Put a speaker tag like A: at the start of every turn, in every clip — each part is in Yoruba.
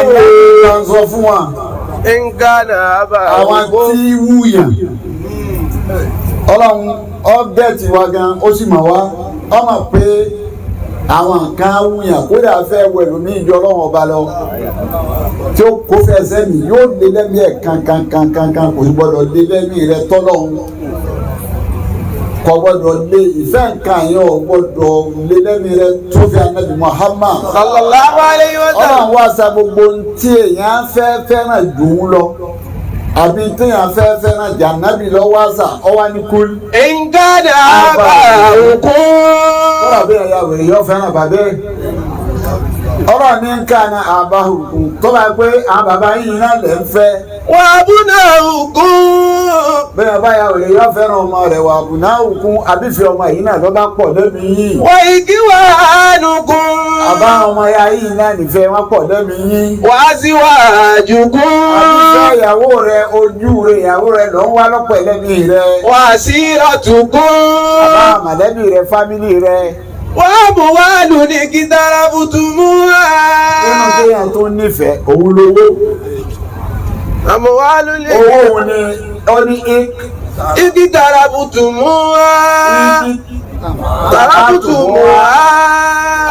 A: Ìrẹ̀ ń sọ fún wa.
B: إن كان
A: Àwọn
B: آباؤكم
A: tí wúyàn. Ọlọ́run ọ́bẹ̀tì wa gan, ó sì mọ̀ wá. Ó mọ̀ pé àwọn kan wúyàn kódà fẹ́ wẹ̀lú ní ìjọ ọlọ́run ọba lọ. Tí ó kó fẹ́ sẹ́mi yóò lé lẹ́mí ẹ̀ kankankankankan, kò sí gbọ́dọ̀ lé lẹ́mí rẹ tọ́lọ́run. Kò gbọ́dọ̀ lé ìfẹ́ nǹkan yẹn, ò gbọ́dọ̀ lé lẹ́mí rẹ tó fi Ànábì Muhammad.
B: صلى الله عليه وسلم.
A: Ọlọ́run wá sa gbogbo ohun tí èèyàn fẹ́ fẹ́ràn jù ú lọ àbí téèyàn fẹ́ fẹ́ràn jàǹnábì lọ wá sà ọ wá ní kúl.
B: إن كان آباؤكم
A: Kọ́lá bí ẹ̀yà wèrè yọ fẹ́ràn bàbá ẹ̀. Ọlọ́run ní nǹkan ní àbá òkun tó bá pé àwọn bàbá yìí náà lè ń fẹ́.
B: وأبناؤكم
A: Bẹ́ẹ̀ bá ya wèrè yọ fẹ́ràn ọmọ rẹ̀ wà àbùnà òkun àbífẹ́ ọmọ yìí náà ló bá pọ̀ lẹ́nu yìí.
B: وإخوانكم
A: Àbá ọmọ ya yìí náà nífẹ̀ẹ́ wọn pọ̀ lẹ́nu yìí.
B: وأزواجكم
A: Àbífẹ́ ìyàwó rẹ̀, ojú rẹ̀, ìyàwó rẹ̀ ló ń wá lọ́pọ̀ ẹlẹ́mìí rẹ̀.
B: وعشيرتكم
A: Àbá mọ̀lẹ́bí rẹ̀, fámìlì rẹ̀.
B: وأموال اقترفتموها
A: Nínú kéèyàn tó nífẹ̀ẹ́ òun lówó.
B: أموال
A: Owó òun ni ó ní ik.
B: اقترفتموها تركتموها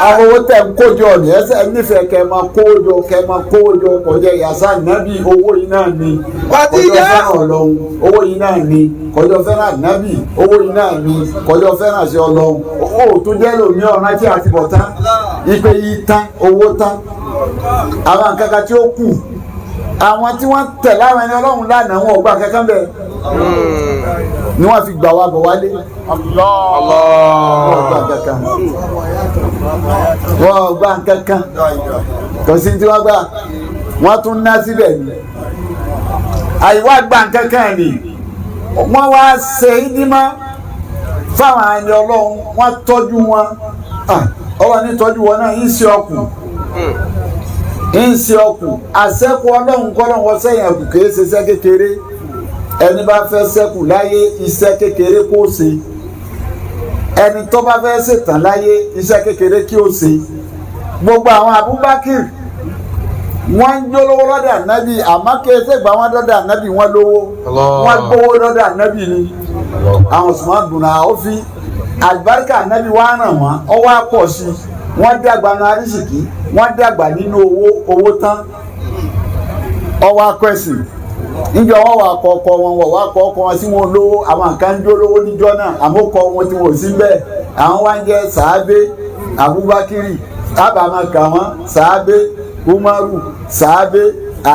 A: Àwọn owó tẹ̀ ń kójọ ní ẹsẹ̀ nífẹ̀ẹ́ kẹ́ máa kójọ, kẹ́ máa kójọ kọjá ìyàsá nábì, owó yìí náà ni. Kọjọ fẹ́ràn ọlọ́run, owó yìí náà ni. Kọjọ fẹ́ràn nábì, owó yìí náà ni. Kọjọ fẹ́ràn sí ọlọ́run. Owó tó jẹ́ lòmí ọ̀ràn tí a ti bọ̀ tán. Ipe yìí tán, owó tán. Àwọn nǹkan kan tí ó kù, àwọn tí wọ́n tẹ̀ láwọn ẹni ọlọ́run lánàá, wọn ò gbà kankan bẹ́ẹ̀ ni wọ́n fi gbà wá bọ̀ wálé. Wọ́n gbà kankan, wọ́n gbà kankan, kò sí tí wọ́n gbà, wọ́n tún ná síbẹ̀ ni. Àìwá gbà kankan ni wọ́n wá ṣe ìdímọ́ fáwọn ẹni ọlọ́run, wọ́n tọ́jú wọn. Ọlọ́run ní tọ́jú wọn náà ń ṣe ọkùn, ń ṣe ọkùn àṣẹ́kù ọlọ́run kọ́lọ́run wọ́n sẹ́yìn ẹ̀kù kìí ṣe iṣẹ́ kékeré. Ẹni bá fẹ́ ṣẹ́kù láyé, iṣẹ́ kékeré kó ṣe. Ẹni tó bá fẹ́ ṣètàn láyé, iṣẹ́ kékeré kí ó ṣe. Gbogbo àwọn Abubakar, wọ́n ń jólówó lọ́dọ̀ ànábì, àmọ́ kí ẹsẹ̀ gbà wọ́n lọ́dọ̀ ànábì, wọ́n lówó, wọ́n gbówó lọ́dọ̀ ànábì ni. Àwọn Usman dùnà ó fi àlùbáríkà ànábì wá ràn wọ́n, ó wá pọ̀ sí i. Wọ́n dàgbà nínú arísìkí, wọ́n dàgbà nínú owó, owó tán, ọwọ́ akọ́ẹ̀sìn níjọ wọn wà kọ ọkọ wọn, wọ́n wà kọ ọkọ wọn sí wọn lówó. Àwọn kan ń jólówó níjọ náà, àmọ́ kọ wọn tí wọn ò sí bẹ́ẹ̀. Àwọn wá ń jẹ́ sàábé Abubakiri, ábàámà kà wọ́n sàábé Umaru, sàábé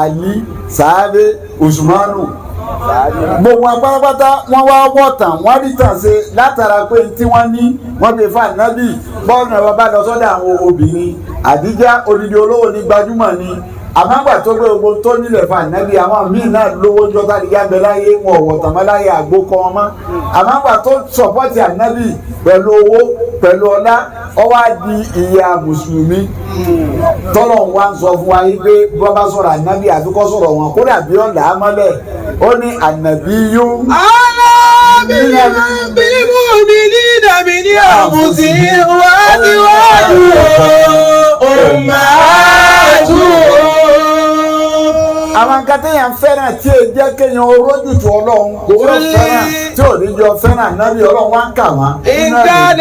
A: Ali, sàábé Usmanu, gbogbo wọn pátápátá wọn wá wọ̀tàn, wọ́n rí tàn ṣe látara pé tí wọ́n ní wọ́n fi fa nábì bọ́ọ̀lù náà. Bá lọ sọ́dọ̀ àwọn obìnrin, Àdíjá odidi olówó ní gbajúmọ̀ ni, àmọ́ àgbà tó gbé gbogbo tó nílẹ̀ fa nábì. Àwọn míì náà lówó jọta àdíjá bẹ láyé, wọn ò wọ̀tàn mọ́ láyé, àgbo kọ́ wọn mọ́. Àmọ́ àgbà tó sọ̀pọ̀tì ànábì pẹ̀lú owó, pẹ̀lú ọlá, ó wá di ìyá mùsùlùmí. Tọ́lọ̀ ń wá ń sọ fún wa yìí pé bí wọ́n bá sọ̀rọ̀ ànábì, àfikọ́ sọ̀rọ̀ wọn kódà bí ọ̀là á mọ́lẹ̀, ó ní ànábì yún.
B: بالمؤمنين من أنفسهم وأزواجهم أمهاتهم.
A: Àwọn nǹkan téèyàn fẹ́ràn tí èyí jẹ́ kéèyàn orójútu ọlọ́run tí ó fẹ́ràn, tí ò ní jọ fẹ́ràn ànábì, ọlọ́run wá ń kà wọ́n.
B: إن كان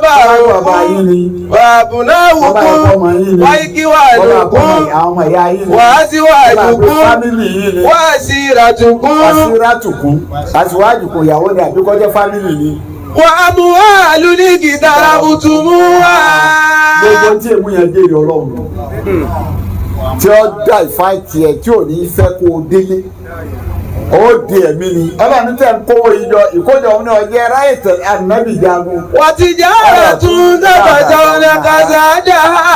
A: Bàbá yín ni.
B: آباؤكم
A: Bàbá ẹ̀kọ́ ọmọ yín ni. Bàbá ẹ̀kọ́
B: وإخوانكم
A: àwọn ọmọ ìyá yín ni.
B: وأزواجكم
A: Fámìlì yín ni.
B: وعشيرتكم
A: Àṣírátùkún àṣìwájùkún, ìyàwó ni àbíkọ́jẹ́ fámìlì ni.
B: وأموال اقترفتموها.
A: Gbogbo tí èmú yẹn jèrè ọlọ́run tí ó dá ìfáìtì ẹ̀ tí ò ní fẹ́ kó o délé, ó di ẹ̀mí ni. Ọlọ́run tẹ̀ ń kówó ìjọ ìkójọ òun ní ọjọ́ ráyè tẹ̀ ànábì jagun.
B: وتجارة تخشون كسادها.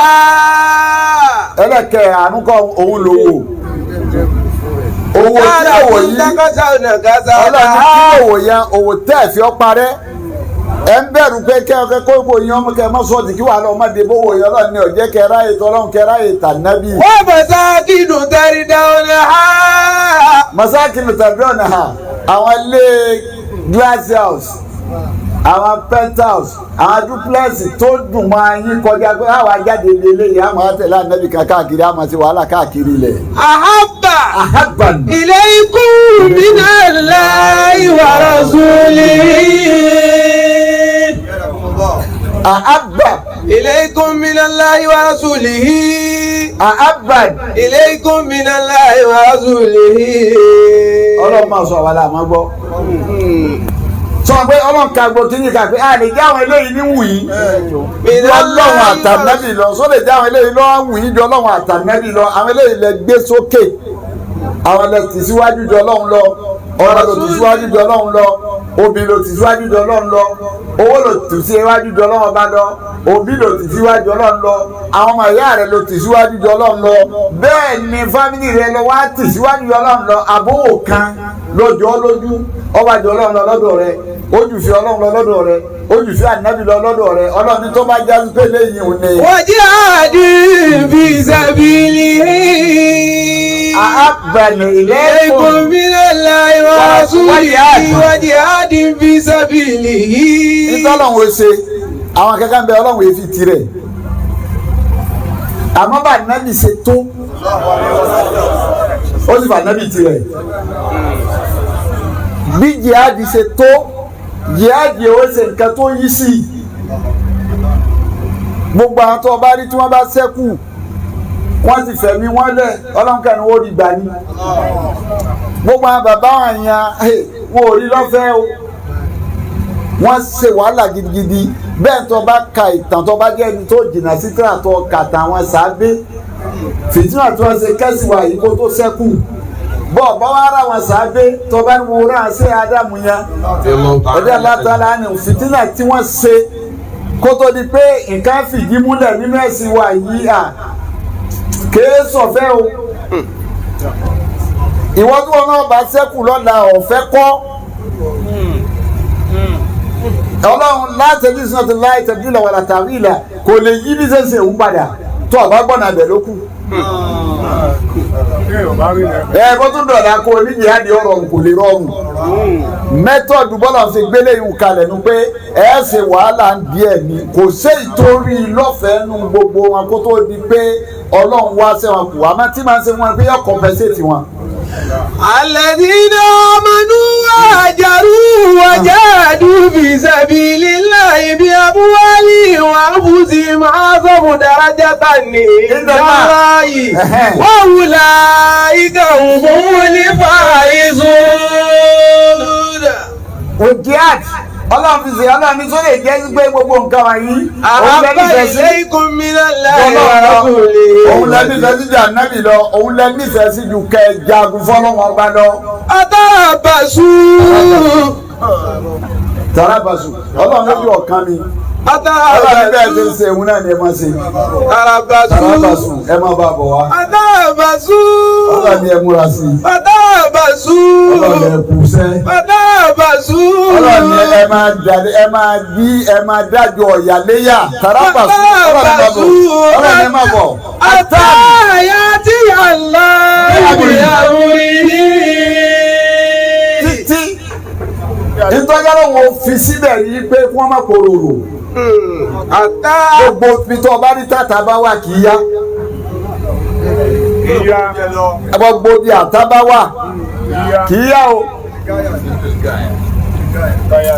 A: Ẹlẹ́kẹ̀ àánúkọ òun lówó, owó tí òwò yìí
B: تخشون
A: ọlọ́run tí
B: كسادها.
A: òwò yẹn, òwò tẹ́ ẹ̀ fi ọ́ parẹ́, ẹ̀ ń bẹ̀rù pé kẹ́ ọ kó kó yan ọmọ kẹ́ ẹ má sọ́ọ̀tì kí wàá lọ ọmọdé bówó yẹn. Ọlọ́run ní ọjẹ́ kẹ́ ráyè tọ́lọ́run, kẹ́ ráyè tànábì.
B: ومساكن ترضونها.
A: Masakinu tàbí ọ̀nà ha, àwọn ilé glass house. Àwọn penthouse, àwọn duplex tó dùn máa yín kọjá pé àwọn ajáde ilé yìí, àwọn àtẹlẹ ànábì kan káàkiri, àwọn àti wàhálà káàkiri ilẹ̀.
B: أحب
A: Ahaban.
B: إليكم من الله ورسوله.
A: Ahabba.
B: إليكم من الله ورسوله.
A: Ahaban.
B: إليكم من الله ورسوله.
A: Ọlọ́run máa sọ àwọn àmọ́ gbọ́. Sọ pé Ọlọ́run ka gbọ́ kí ní ká pé a lè jẹ́ àwọn eléyìí ní wù yìí.
B: من
A: Ọlọ́run àtànẹ́bì lọ, só lè jẹ́ àwọn eléyìí lọ́wọ́ wù yìí ju Ọlọ́run àtànẹ́bì lọ, àwọn eléyìí lẹ gbé sókè. Àwọn lẹ tì síwájú ju Ọlọ́run lọ, ọ̀rọ̀ ló tì síwájú ju Ọlọ́run lọ, obì ló tì síwájú ju Ọlọ́run lọ, owó ló tì síwájú ju Ọlọ́run ọba lọ, òbí ló tì síwájú Ọlọ́run lọ, àwọn ọmọ ìyá rẹ ló tì síwájú ju Ọlọ́run lọ, bẹ́ẹ̀ ni fámìlì rẹ lọ wá tì síwájú ju Ọlọ́run lọ, àbówò kan lójó lójú ọba ju Ọlọ́run lọ lọ́dọ̀ rẹ, ojú fi Ọlọ́run lọ lọ́dọ̀ rẹ, ojú fi ànábì lọ lọ́dọ̀ rẹ, Ọlọ́run ní tó bá jásí pé lẹ́yìn òní.
B: وجهاد في سبيله.
A: Àbẹ̀lẹ̀ ilé
B: إليكم من الله ورسوله وجهاد في سبيله.
A: Nítọ́lọ́hún ó ṣe àwọn kankan bẹ Ọlọ́run èéfi tirẹ̀, àmọ́ bá nábì ṣe tó, ó sì fà nábì tirẹ̀. Bí jihadi ṣe tó, jihadi ó ṣe nǹkan tó yí sí i. Gbogbo àwọn tó bá rí tí wọ́n bá ṣẹ́kù, wọ́n ti fẹ̀mí wọ́n lẹ̀, Ọlọ́run kan ni wọ́n rí gbà ní. Gbogbo àwọn bàbá wọn yẹn wọn ò rí lọ́fẹ̀ẹ́ o, wọ́n ṣe wàhálà gidigidi. Bẹ́ẹ̀ tó bá ka ìtàn, tó bá jẹ́ ẹni tó jìnnà sí tíra tó kàtà àwọn sábẹ́ fìtínà tí wọ́n ṣe kẹ́sìwá yìí kó tó ṣẹ́kù bọ́ bọ́ wá ra wọn sábẹ́ tó bá ní wọ́n rà ṣe ádámù yẹn ọdẹ alátàlá ni fìtínà tí wọ́n ṣe kó tó di pé nǹkan fìdí múlẹ̀ nínú ẹ̀sìn wa yìí à kèé sọ̀fẹ́ o. Ìwọ́n tí wọn náà bá ṣẹ́kù lọ́la ọ̀fẹ́ kọ́ Ọlọ́run láti ẹbí sinú ti láì tẹ̀bí lọ́wọ́ látàrí ìlà kò lè yí bí sẹ́sẹ̀ òun padà tó ọ̀bá gbọ́nà abẹ ló kù. Ẹ bó tún dọ̀là kó oníjìhádìí ọ̀rọ̀ kò lè rọrùn. Mẹ́tọ̀dù bọ́lá fi gbélé ìhùn kalẹ̀ nu pé ẹ ṣe wàhálà ń díẹ̀ ni, kò sí ìtorí lọ́fẹ̀ẹ́ nu gbogbo wọn kó tó di pé Ọlọ́run wá sẹ́wọ̀n kù, àmọ́ tí màá ń ṣe wọn pé yọ compensate wọn.
B: الذين آمنوا وهاجروا وجاهدوا في سبيل الله بأموالهم وأنفسهم أعظم درجة عند الله وأولئك هم الفائزون.
A: Òjìad Ọlọ́run fi ṣe Ọlọ́run ní sórí ìjẹ́ pé gbogbo nǹkan wọ̀nyí òun
B: أحب
A: lẹ nífẹ̀ẹ́ sí
B: إليكم من الله
A: òun lẹ
B: ورسوله.
A: nífẹ̀ẹ́ sí ju ànábì lọ, òun lẹ nífẹ̀ẹ́ sí ju kẹ jagun fọlọ́wọn ọba lọ.
B: أتربصوا
A: Tàràbàṣù Ọlọ́run lójú ọ̀kan mi, Ọlọ́run ní bẹ́ẹ̀ ṣe ń ṣe òun náà ni ẹ máa ṣe.
B: أتربصوا
A: Tàràbàṣù ẹ máa bá bọ̀ wá.
B: أتربصوا
A: Ọlọ́run ní ẹ múra sí i.
B: Fatabasu.
A: Ọlọ́run ní ẹ kú sẹ́.
B: Fatabasu.
A: Ọlọ́run ní ẹ máa dàdé, ẹ máa bí, ẹ máa dájọ́ ọ̀yà léyà. Tàràbàṣù Ọlọ́run ní ẹ máa bọ̀. Ọlọ́run ní ẹ máa bọ̀.
B: Àtàyàtì Allah bi
A: Títí ìtọ́jà lòun ò fi síbẹ̀ yìí pé kí wọ́n má korò.
B: Àtà.
A: Gbogbo ibi tó o bá rí tàtà bá wà kì í yá. Gbogbo ibi àtà bá wà kì í yá o.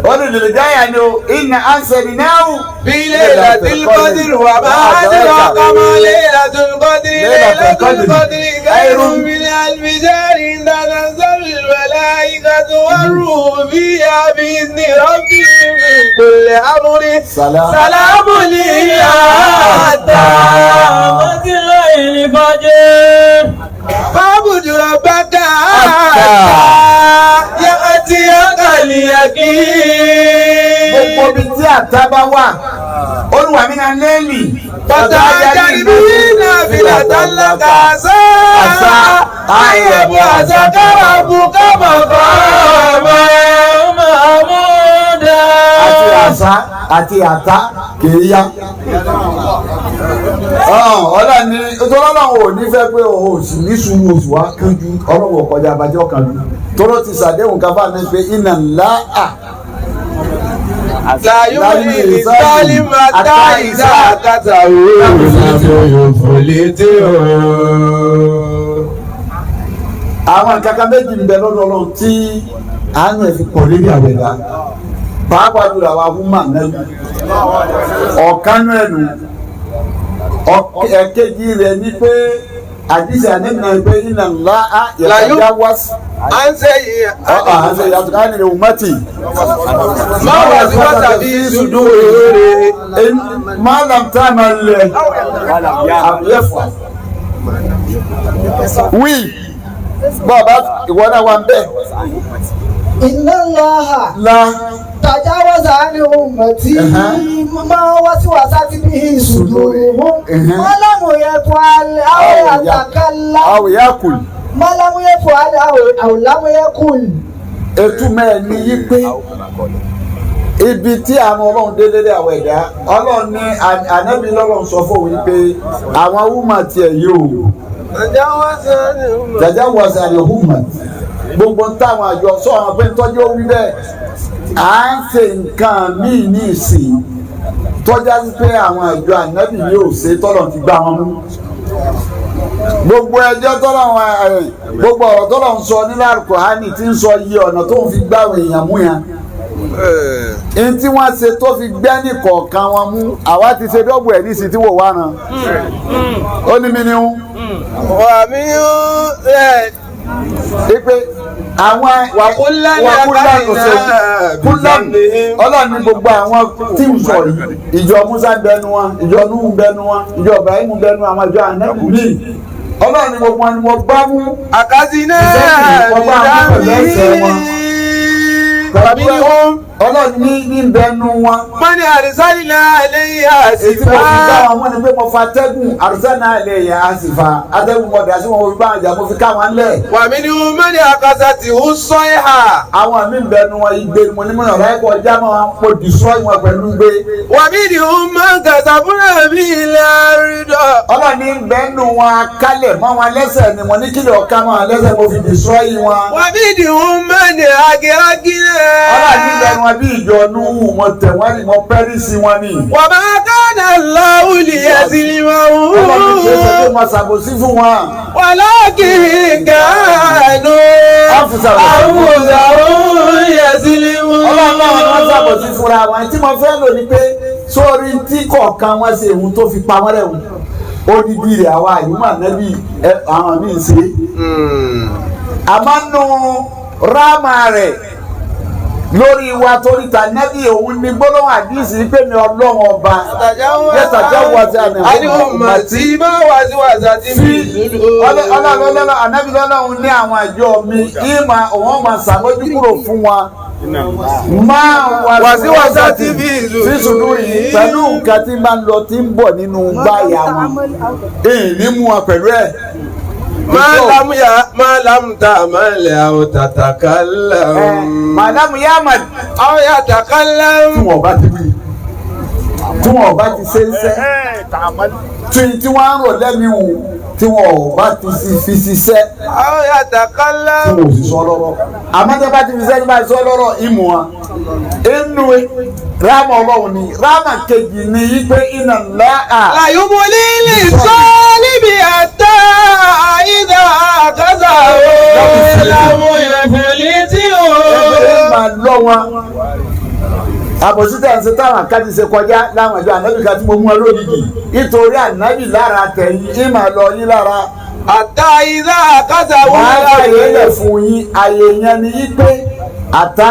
A: Ó ní lè jáyà ni o, ìnà ánsẹ̀lì náà.
B: Fi Laylatil Qadr wa ma adraka ma Laylatul Qadr. Laylatul Qadr khayrun min alfi shahrin tanazzalul malaikatu war-ruhu fiha bi-izni rabbihim min kulli amrin.
A: Salam.
B: Salamun hiya hatta
C: Matla'il fajr.
B: fa'bud rabbaka hatta ya'tiyakal yaqin.
A: Gbogbo ibi tí àtà bá wà, olúwa mi náà lẹ́ẹ̀lì.
B: Fàtàjàrí bí nàfìlà tálákà sá. Àyẹ̀bù àṣàkárà bù kámà fáàmà
C: Mahmuda.
A: Àti àṣà àti àtà kìí yá. Ọlọ́run ní tọ́lọ́run ò ní fẹ́ pé o ò sì ní sùúrù oṣù wa kánjú, Ọlọ́run ò kọjá abájọ́ kan lù. Tọ́lọ́ ti sàdéhùn káfá mi pé iná ńlá à.
B: لا يملي للظالم حتى إذا أخذه لم يفلته.
A: Àwọn kankan méjì ń bẹ lọ́dọ̀ Ọlọ́run tí àánú ẹ̀ fi pọ̀ lórí àwẹ̀dá, pàápàá jùlọ àwọn ahúmà náà. Ọ̀kanú ẹ̀nu ẹ̀kejì rẹ̀ ni pé àdìsí ànínà pé iná ńlá á yàtọ̀ wá sí.
B: À ń sẹ́yìn
A: à ń sẹ́yìn yàtọ̀ á nílò mọ́tì.
B: Máa wà sí wàtàbí sùdúrù.
A: Máa làm tá a máa lẹ̀ àbúyẹ̀fà. Wí bọ́ọ̀bá ìwọ náà wà ń bẹ̀.
D: Inna Allaha
A: La
D: tajawaza an ummati ma waswasat bihi suduruhum ma lam yaf'al aw yatakallam
A: aw yakul
D: ma lam yaf'al aw lam yakul.
A: Ètùmọ̀ ẹ̀ ní yí pé ibi tí àwọn ọlọ́run délé lé àwọn ẹ̀dá ọlọ́run ní ànábì lọ́lọ́run sọ fún òun pé àwọn wúmà tiẹ̀ yìí o tajawaza an ummati gbogbo táwọn àjọ sọ àwọn pé tọ́jú ó wí bẹ́ẹ̀ à ń ṣe nǹkan míì ní ìsìn tọ́já sí pé àwọn àjọ ànábì yóò ṣe tọ́lọ̀ ti gbá wọn mú. Gbogbo ẹjọ́ tọ́lọ̀ gbogbo ọ̀rọ̀ tọ́lọ̀ ń sọ nílẹ̀ Al-Kùránì tí ń sọ iye ọ̀nà tó ń fi gbá àwọn èèyàn mú yẹn. N tí wọ́n ṣe tó fi gbẹ́ ní kọ̀ọ̀kan wọn mú àwa ti ṣe dọ́gbù ẹ̀ nísìsiyìí tí wò wá ràn. Ó ní mi ni ń.
B: Wà mí ń
A: ipe àwọn wàkúlánù ọlọ́run ní gbogbo àwọn tí ń sọ yìí ìjọ Musa ń bẹnu wọn, ìjọ Nuhu ń bẹnu wọn, ìjọ Ibrahim ń bẹnu àwọn ìjọ anabu ní ọlọ́run ní gbogbo wọn ni wọ́n gbá mú.
B: Àkàtì náà
A: ní ọlọ́run ní bẹnu wọn.
B: Mọ́ni àrísálìlá lẹ́yìn àsìfà.
A: Ètí mo fi bá wọn ni pé mo fa atẹ́gùn àrísálìlá lẹ́yìn àsìfà. Atẹ́gùn mo dà sí wọn mo fi bá wọn jà mo fi ká wọn lẹ̀.
B: Wà mí ni mọ́ni àkàtà tí ó sọ ẹ́ hà.
A: Àwọn mi bẹnu wọn igbe mo ní mọ̀nà ọ̀rá ẹ̀kọ́ ọjà máa mo dì sọ́ ìwọ̀n pẹ̀lú gbé.
B: Wà mí ni mọ́ kàtà fúnra mi lẹ́rìndọ̀.
A: Ọlọ́run ní bẹnu wọn akálẹ̀ mọ́ wọn lẹ́sẹ̀ ni mo ní kílẹ̀ ọ̀ká mọ́ wọn lẹ́sẹ̀ mo fi dì sọ́ ìwọ̀n.
B: Wà mí ni mọ́ni àgẹ́rágínà.
A: Ọlọ́run ní bẹnu wọn bí ìjọ Núhù mo tẹ̀ wọ́n ni mo pẹ́rísì wọn ni.
B: Wà máa kánà láwùlì ẹ̀sìn mọ́ òun.
A: Ọlọ́run kì í ṣe pé mo ṣàbòsí fún wọn.
B: Wàlákì kánú àwùjọ ẹ̀sìn mọ́.
A: Ọlọ́run náà wọ́n ṣàbòsí fúnra wọn. Tí mo fẹ́ lò ní pé sórí tí kọ̀ọ̀kan wọn ṣe òun tó fi pa wọ́n rẹ̀ wọ́n. Odidi rẹ̀ àwa àyùmọ̀ nẹ́bí àwọn míì ṣe. Àmọ́ nù ráàmà rẹ̀ lórí wa torí ta nẹ́bí òun ni gbólóhùn àdìsí pé mi ọlọ́run ọba yẹtàjá wà sí àná
B: àdìhùnmọ̀ tí bá wà sí wàsá tí mi
A: ọlọ́run ànábì lọ́lọ́run ní àwọn àjọ mi ìmọ̀ òun máa ṣàmójúkúrò fún wa máa
B: wà sí wàsá tí mi
A: fi sùdúrù yìí pẹ̀lú nǹkan tí máa ń lọ tí ń bọ̀ nínú gbáyà wọn èyí ní mú wọn pẹ̀lú ẹ̀.
B: Ma lam ta'mal aw tatakallam.
A: Ma lam ya'mal.
B: Aw yatakallam.
A: Tí wọ́n bá ti wí, tí wọ́n bá ti ṣe ń sẹ́, tí wọ́n á rò lẹ́mìí wò, tí wọ́n bá ti fi ṣiṣẹ́.
B: Aw yatakallam.
A: Tí wọ́n ò sì sọ lọ́rọ̀. Àmọ́ tí wọ́n bá ti fi ṣiṣẹ́ tí wọ́n bá ti sọ lọ́rọ̀ ìmù wọn. Inú rámà ọlọ́run ni rámà kejì ni yí pé iná ńlá à.
B: La yumli lis-salimi hatta idha akhadhahu lam yuflithu.
A: Ẹgbẹ́ máa lọ wọn. Àbòsí tẹ̀ ń ṣe táwọn àkáàdì ṣe kọjá láwọn ìjọ ànábì kan tí mo mú ẹ lójijì. Nítorí ànábì lára tẹ̀yìn ìmọ̀ lọ yín lára.
B: Hatta idha akhadhahu.
A: Màá fàyè lẹ̀ fún yín, àyè yẹn ni yí pé àtá.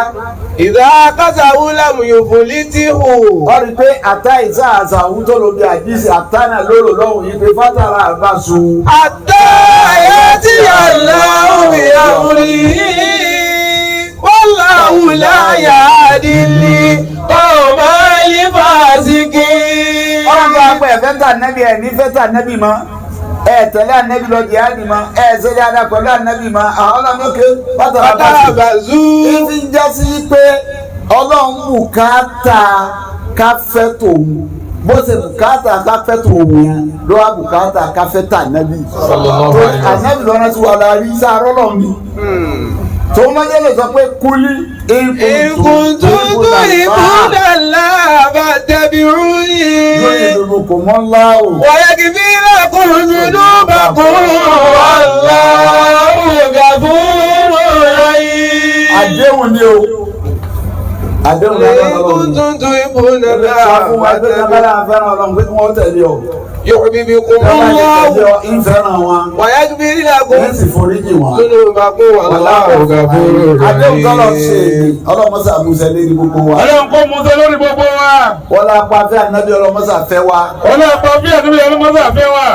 B: Ìdá kásáwú lámù yòfò létí hù.
A: Wọ́n rí i pé àtá ìsá àṣàwù tó ló bí àdìsí àtá náà lóró lọ́hùn yìí pé fátàrà àbáṣu.
B: Àtá ayé tí àlá òbí àwùrí. Wọ́láhù láyà àdìlí ọmọ ilé fàásìkì.
A: Ọlọ́run tó wá pé ẹ̀fẹ́ tà nẹ́bí ẹ̀ ní fẹ́ tà nẹ́bí mọ́. Ẹ tẹ̀lé ànẹ́bí lọ jihadi mọ́. Ẹ ṣe dáadáa pẹ̀lú ànẹ́bí mọ́. Àwọn ọlọ́run lókè fátàrà àbáṣu. Ìfi ń já sí pé ọlọ́run bùkátà ká fẹ́ tòun bó ṣe bùkátà ká fẹ́ tòun yẹn ló wá bùkátà ká fẹ́ tà nẹ́bí. Ànẹ́bí lọ́nà tí wà lárí sáárọ̀ lọ́run ni. Tòun lọ́jọ́ lè sọ pé kúlí
B: إن كنتم تحبون الله فاتبعوني
A: lórí ìdùnnú kò mọ́ ńlá o.
B: ويغفر لكم ذنوبكم والله غفور رحيم.
A: Àdéhùn ni o. Àdéhùn ni
B: إن
A: ọlọ́run.
B: كنتم تحبون
A: Sọ fún
B: الله
A: wa pé kábàlà fẹ́ràn ọlọ́run pé kí wọ́n tẹ̀lé ọ.
B: يحببكم
A: Tọ́ba ti tẹ̀lé
B: الله
A: ọ, ń fẹ́ràn wọn.
B: ويغفر
A: Ń
B: لكم
A: sì foríjì wọn.
B: ذنوبكم والله غفور
A: Àdéhùn tọ́lọ̀ ṣe
B: رحيم.
A: èyí ọlọ́mọṣà múṣẹ lérí gbogbo wa.
E: Ọlọ́run kó mú sọ lórí gbogbo wa.
A: Wọ́n lápá fẹ́ ànábì ọlọ́mọṣà fẹ́ wa.
E: Ọlọ́run pa bí àdúgbò ọlọ́mọdé àfẹ́ wa.